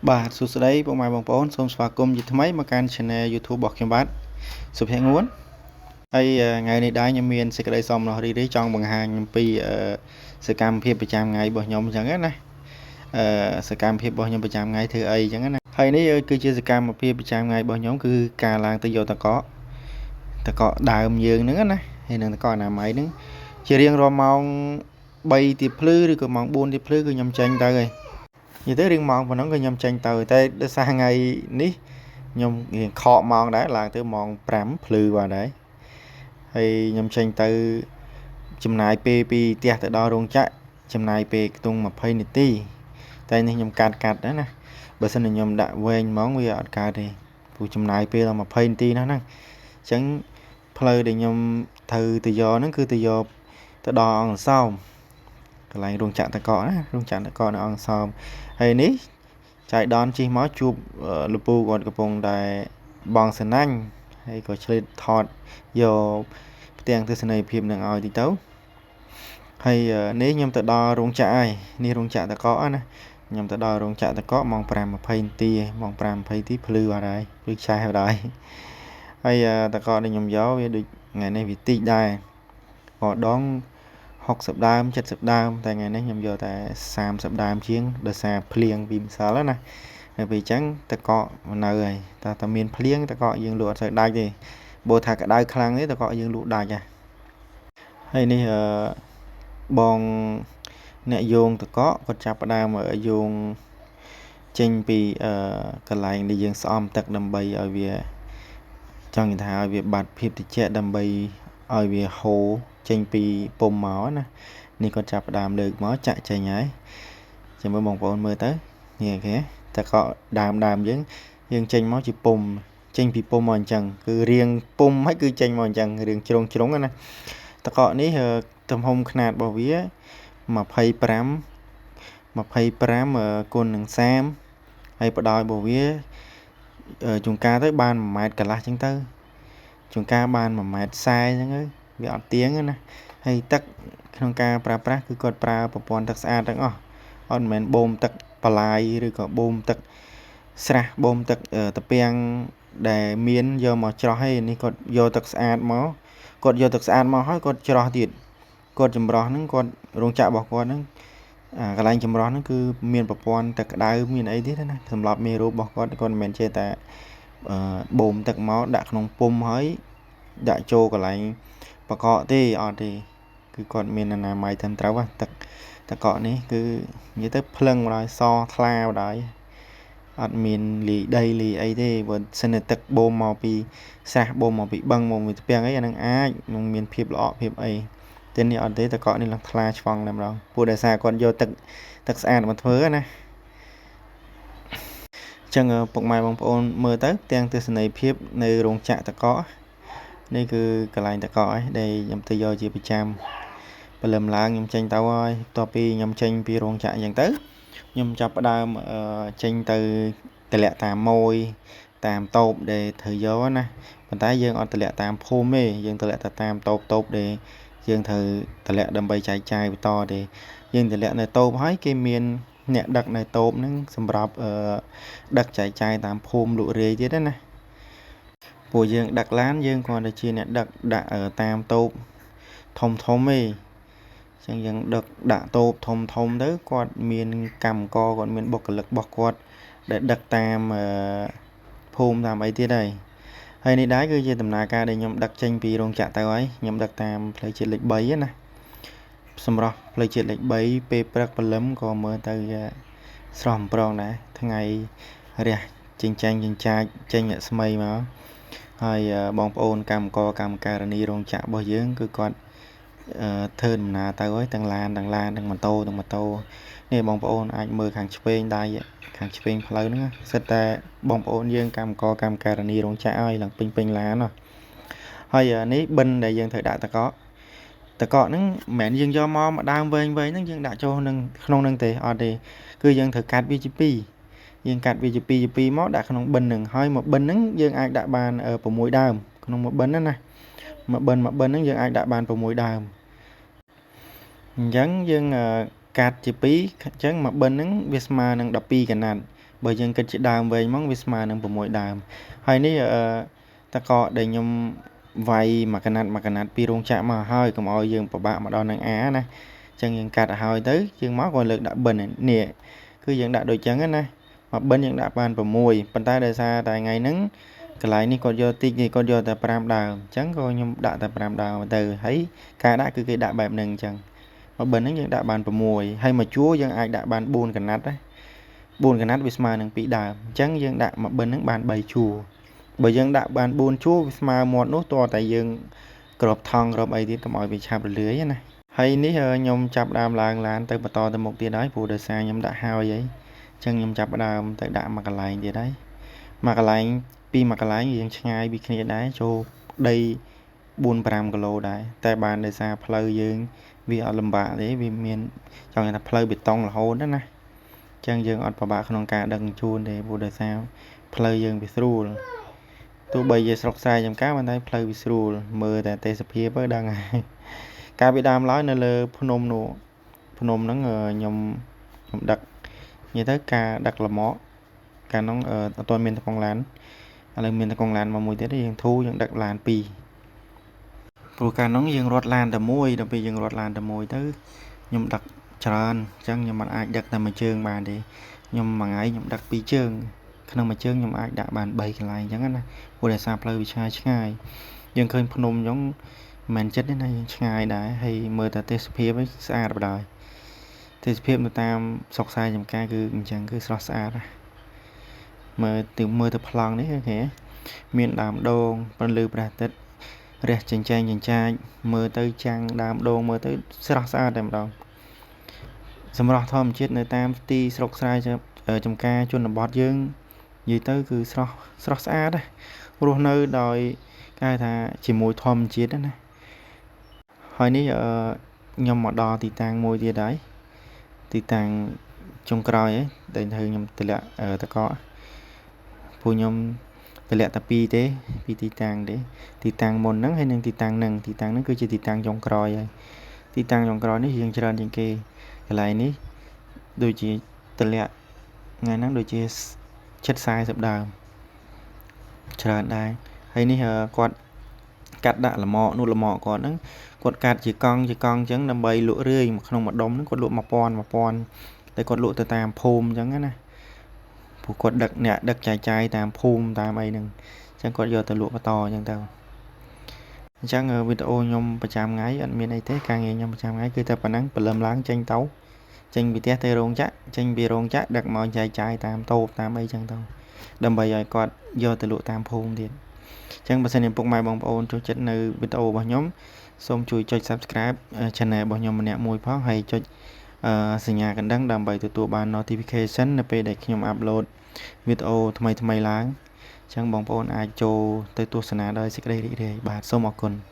បាទសួស្តីពុកម៉ែបងប្អូនសូមស្វាគមន៍ជាថ្មីមកកាន់ Channel YouTube របស់ខ្ញុំបាទសុភ័ក្រងួនហើយថ្ងៃនេះដែរខ្ញុំមានសេចក្តីសោមនស្សរីករាយចង់បង្ហាញអំពីសកម្មភាពប្រចាំថ្ងៃរបស់ខ្ញុំអញ្ចឹងណាសកម្មភាពរបស់ខ្ញុំប្រចាំថ្ងៃធ្វើអីអញ្ចឹងណាហើយនេះគឺជាសកម្មភាពប្រចាំថ្ងៃរបស់ខ្ញុំគឺការឡើងទៅយកតកតកដើមយើងហ្នឹងណាហើយនឹងតកអនាម័យហ្នឹងជារៀងរាល់ម៉ោង3ទៀបភ្លឺឬក៏ម៉ោង4ទៀបភ្លឺគឺខ្ញុំចេញទៅហើយនិយាយទៅរៀងម៉ោងប៉ុណ្ណឹងក៏ខ្ញុំចេញទៅតែដោយសារថ្ងៃនេះខ្ញុំរៀងខកម៉ោងដែរឡើងទៅម៉ោង5ភ្លឺបាទដែរហើយខ្ញុំចេញទៅចំណាយពេលពីផ្ទះទៅដល់រោងចក្រចំណាយពេលខ្ទង់20នាទីតែនេះខ្ញុំកាត់កាត់ដែរណាបើសិនជាខ្ញុំដាក់វែងហ្មងវាអត់កើតទេព្រោះចំណាយពេលដល់20នាទីណាស់ហ្នឹងអញ្ចឹងផ្លូវដែលខ្ញុំត្រូវទៅយកហ្នឹងគឺទៅយកទៅដល់អង្គសោមកន្លែងរោងចក្រតកណារោងចក្រតកនៅអង្គសោមហើយនេះចៃដនជិះមកជួបលពូគាត់កំពុងតែបងសណាញ់ហើយក៏ឆ្លៀតថតយកផ្ទាំងទស្សនីយភាពនឹងឲ្យតិចទៅហើយនេះខ្ញុំទៅដល់រោងចក្រហើយនេះរោងចក្រតកណាខ្ញុំទៅដល់រោងចក្រតកម៉ោង5:20នាទីម៉ោង5:20នាទីភ្លឺបាត់ហើយភ្លឺឆេះបាត់ហើយហើយតកនេះខ្ញុំយកវាដូចថ្ងៃនេះវាតិចដែរក៏ដង60ដើម70ដើមតែថ្ងៃនេះខ្ញុំយកតែ30ដើមជាងដោយសារភ្លៀងពីម្សិលណាហើយពេលអញ្ចឹងតកនៅហើយតែតែមានភ្លៀងតកយើងលក់អត់សូវដាច់ទេបើថាក្តៅខ្លាំងទេតកយើងលក់ដាច់ហ่ะហើយនេះអឺបងអ្នកយោងតកគាត់ចាប់ផ្ដើមយោងចេញពីកន្លែងដែលយើងស្អំទឹកដើម្បីឲ្យវាចង់និយាយថាឲ្យវាបាត់ភាពត្រជាក់ដើម្បីឲ្យវាហូរចេញពីពុំមកណានេះគាត់ចាប់ផ្ដើមលើកមកចាក់ចេញហើយចាំមើលបងប្អូនមើលទៅនេះគេតកដើមដើមយើងយើងចេញមកជាពុំចេញពីពុំមកអញ្ចឹងគឺរៀងពុំហើយគឺចេញមកអញ្ចឹងរៀងជ្រុងជ្រុងណាតកនេះទំហំខ្នាតរបស់វា25 25គុណនឹង30ហើយបដោយរបស់វាជួនកាលទៅបាន1ម៉ែត្រកន្លះអញ្ចឹងទៅជួនកាលបាន1ម៉ែត្រ40អញ្ចឹងទៅវាអត់ទៀងណាហើយទឹកក្នុងការប្រើប្រាស់គឺគាត់ប្រើប្រព័ន្ធទឹកស្អាតទាំងអស់អត់មែនបូមទឹកបន្លាយឬក៏បូមទឹកស្រះបូមទឹកតាពាំងដែលមានយកមកច្រោះឯនេះគាត់យកទឹកស្អាតមកគាត់យកទឹកស្អាតមកហើយគាត់ច្រោះទៀតគាត់ចម្រោះហ្នឹងគាត់រោងចក្ររបស់គាត់ហ្នឹងអាកន្លែងចម្រោះហ្នឹងគឺមានប្រព័ន្ធទឹកក្តៅមានអីទៀតណាសម្រាប់មេរោគរបស់គាត់គាត់មិនមែនចេះតែបូមទឹកមកដាក់ក្នុងពុំហើយដាក់ចូលកន្លែងបកកទេអត់ទេគឺគាត់មានអនាម័យត្រឹមត្រូវទឹកតកកនេះគឺនិយាយទៅភ្លឹងបណ្ដោយសថ្លាបណ្ដោយអត់មានលាយដីលាយអីទេបើសិនតែទឹកបូមមកពីស្រះបូមមកពីបឹងមកពីស្ពាំងអីអានឹងអាចនឹងមានភាពល្អក់ភាពអីតែនេះអត់ទេតកកនេះឡើងថ្លាឆ្វង់តែម្ដងព្រោះដោយសារគាត់យកទឹកទឹកស្អាតមកធ្វើណាចឹងពុកម៉ែបងប្អូនមើលទៅទាំងទស្សនីយភាពនៅរោងចក្រតកកនេះគឺកន្លែងតកកឯងដែលខ្ញុំទៅយកជាប្រចាំព្រលឹមឡើងខ្ញុំចេញទៅហើយបន្ទាប់ពីខ្ញុំចេញពីរោងចក្រអញ្ចឹងទៅខ្ញុំចាប់ផ្ដើមចេញទៅតម្លាក់តាមម៉ួយតាមតូបដែលត្រូវយកណាប៉ុន្តែយើងអត់តម្លាក់តាមភូមិទេយើងតម្លាក់តែតាមតូបតូបដែលយើងត្រូវតម្លាក់ដើម្បីចែកចាយបន្តទេយើងតម្លាក់នៅតូបហើយគេមានអ្នកដឹកនៅតូបហ្នឹងសម្រាប់ដឹកចែកចាយតាមភូមិលក់រាយទៀតណាពួកយើងដឹកឡានយើងគ្រាន់តែជាអ្នកដឹកដាក់តាមតូបធំធំទេចឹងយើងដឹកដាក់តូបធំធំទៅគាត់មានកម្មករគាត់មានបុគ្គលិករបស់គាត់ដែលដឹកតាមភូមិតាមអីទៀតហើយហើយនេះដែរគឺជាដំណើរការដែលខ្ញុំដឹកចេញពីរោងចក្រទៅហើយខ្ញុំដឹកតាមផ្លូវជាតិលេខ3ណាសម្រាប់ផ្លូវជាតិលេខ3ពេលព្រឹកព្រលឹមក៏មើលទៅស្រស់អំប្រងដែរថ្ងៃរះចិញ្ចាញ់ចិញ្ចាចចេញរស្មីមកហើយបងប្អូនកម្មករកម្មការិនីរោងចក្ររបស់យើងគឺគាត់ធ្វើដំណើរទៅហើយទាំងឡានទាំងឡានទាំងម៉ូតូទាំងម៉ូតូនេះបងប្អូនអាចមើលខាងឆ្វេងដៃខាងឆ្វេងផ្លូវហ្នឹងសិតតែបងប្អូនយើងកម្មករកម្មការិនីរោងចក្រហើយឡើងពេញពេញឡានហើយនេះបិណ្ឌដែលយើងត្រូវដាក់តកតកហ្នឹងមិនមែនយើងយកមកដើមវែងវែងហ្នឹងយើងដាក់ចូលនឹងក្នុងហ្នឹងទេអត់ទេគឺយើងត្រូវកាត់វាជា2យើងកាត់វាជា2ជា2មកដាក់ក្នុងបិណ្ឌហ្នឹងហើយមួយបិណ្ឌហ្នឹងយើងអាចដាក់បាន6ដើមក្នុងមួយបិណ្ឌណាមួយបិណ្ឌមួយបិណ្ឌហ្នឹងយើងអាចដាក់បាន6ដើមអញ្ចឹងយើងកាត់ជា2អញ្ចឹងមួយបិណ្ឌហ្នឹងវាស្មើនឹង12កណាត់ បើយើងគិតជាដើមវែងហ្មងវាស្មើនឹង6ដើមហើយនេះអឺតកដែលខ្ញុំវាយមួយកណាត់មួយកណាត់ពីរោងចក្រមកហើយកុំឲ្យយើងពិបាកមកដល់នឹងអាណាអញ្ចឹងយើងកាត់ឲ្យហើយទៅយើងមកក៏លើកដាក់បិណ្ឌនេះគឺយើងដាក់ដូចចឹងណាមកបិណ្ឌយើងដាក់បាន6ប៉ុន្តែដោយសារតែថ្ងៃហ្នឹងកន្លែងនេះគាត់យកតិចគេគាត់យកតែ5ដើមអញ្ចឹងក៏ខ្ញុំដាក់តែ5ដើមទៅហើយការដាក់គឺគេដាក់បែបហ្នឹងអញ្ចឹងមកបិណ្ឌហ្នឹងយើងដាក់បាន6ហើយមួយជួរយើងអាចដាក់បាន4កណាត់ណា4កណាត់វាស្មើនឹង2ដើមអញ្ចឹងយើងដាក់មកបិណ្ឌហ្នឹងបាន3ជួរបើយើងដាក់បាន4ជួរវាស្មើមាត់នោះតើតែយើងក្របថង់ក្របអីទៀតកុំឲ្យវាឆាប់រលាយណាហើយនេះខ្ញុំចាប់ដើមឡើងឡានទៅបន្តទៅមុខទៀតហើយព្រោះដោយសារខ្ញុំដាក់ហើយអីអញ្ចឹងខ្ញុំចាប់ដើមទៅដាក់មួយកន្លែងទៀតហើយមួយកន្លែងពីមួយកន្លែងរៀងឆ្ងាយពីគ្នាដែរចូលដី4 5គីឡូដែរតែបានដោយសារផ្លូវយើងវាអត់លំបាកទេវាមានចង់ថាផ្លូវបេតុងរហូតណាអញ្ចឹងយើងអត់ពិបាកក្នុងការដឹកជញ្ជូនទេព្រោះដោយសារផ្លូវយើងវាស្រួលទោះបីជាស្រុកស្រែចម្ការប៉ុន្តែផ្លូវវាស្រួលមើលតែទេសភាពទៅដឹងហើយកាលពីដើមឡើយនៅលើភ្នំនោះភ្នំហ្នឹងខ្ញុំដឹកនិយាយទៅការដឹកលម៉កកាលនោះអត់ទាន់មានតកង់ឡានឥឡូវមានតកង់ឡានមកមួយទៀតយើងធូរយើងដឹកឡាន2ព្រោះកាលនោះយើងរត់ឡានតែមួយដល់ពេលយើងរត់ឡានតែមួយទៅខ្ញុំដឹកច្រើនអញ្ចឹងខ្ញុំមិនអាចដឹកតែមួយជើងបានទេខ្ញុំមួយថ្ងៃខ្ញុំដឹក2ជើងក្នុងមួយជើងខ្ញុំអាចដាក់បាន3កន្លែងអញ្ចឹងណាព្រោះដោយសារផ្លូវវាឆ្ងាយឆ្ងាយយើងឃើញភ្នំអញ្ចឹងមិនមែនចិត្តទេណាយើងឆ្ងាយដែរហើយមើលតែទេសភាពឯងស្អាតបណ្ដោយទេសភាពនៅតាមស្រុកស្រែចម្ការគឺអញ្ចឹងគឺស្រស់ស្អាតណាមើលទៅប្លង់នេះគេមានដើមដូងពន្លឺព្រះអាទិត្យរះចិញ្ចែងចិញ្ចាចមើលទៅចាំងដើមដូងមើលទៅស្រស់ស្អាតតែម្ដងសម្រស់ធម្មជាតិនៅតាមទីស្រុកស្រែចម្ការជនបទយើងនិយាយទៅគឺស្រស់ស្អាតណារស់នៅដោយគេហៅថាជាមួយធម្មជាតិណាហើយនេះខ្ញុំមកដល់ទីតាំងមួយទៀតហើយទីតាំងចុងក្រោយឯងដែលធ្វើខ្ញុំតម្លាក់តកពួកខ្ញុំតម្លាក់តែពីរទេពីរទីតាំងទេទីតាំងមុនហ្នឹងហើយនិងទីតាំងហ្នឹងទីតាំងហ្នឹងគឺជាទីតាំងចុងក្រោយហើយទីតាំងចុងក្រោយនេះរៀងច្រើនជាងគេកន្លែងនេះដូចជាតម្លាក់ថ្ងៃហ្នឹងដូចជាជិត40ដើមច្រើនដែរហើយនេះគាត់កាត់ដាក់លម៉កនោះលម៉កគាត់ហ្នឹងគាត់កាត់ជាកង់ជាកង់អញ្ចឹងដើម្បីលក់រឿយក្នុងមួយដុំហ្នឹងគាត់លក់1000 1000តែគាត់លក់ទៅតាមភូមិអញ្ចឹងណាព្រោះគាត់ដឹកអ្នកដឹកចែកចាយតាមភូមិតាមអីហ្នឹងអញ្ចឹងគាត់យកទៅលក់បន្តអញ្ចឹងទៅអញ្ចឹងវីដេអូខ្ញុំប្រចាំថ្ងៃអត់មានអីទេការងារខ្ញុំប្រចាំថ្ងៃគឺតែប៉ុណ្ណឹងព្រលឹមឡើងចេញទៅចេញពីផ្ទះទៅរោងចក្រចេញពីរោងចក្រដឹកមកចែកចាយតាមតូបតាមអីចឹងទៅដើម្បីឲ្យគាត់យកទៅលក់តាមភូមិទៀតអញ្ចឹងបើសិនជាពុកម៉ែបងប្អូនចូលចិត្តនៅវីដេអូរបស់ខ្ញុំសូមជួយចុច Subscribe Channel របស់ខ្ញុំម្នាក់មួយផងហើយចុចសញ្ញាកណ្ដឹងដើម្បីទទួលបាន notification នៅពេលដែលខ្ញុំ upload វីដេអូថ្មីៗឡើងអញ្ចឹងបងប្អូនអាចចូលទៅទស្សនាដោយសេចក្តីរីករាយបាទសូមអរគុណ។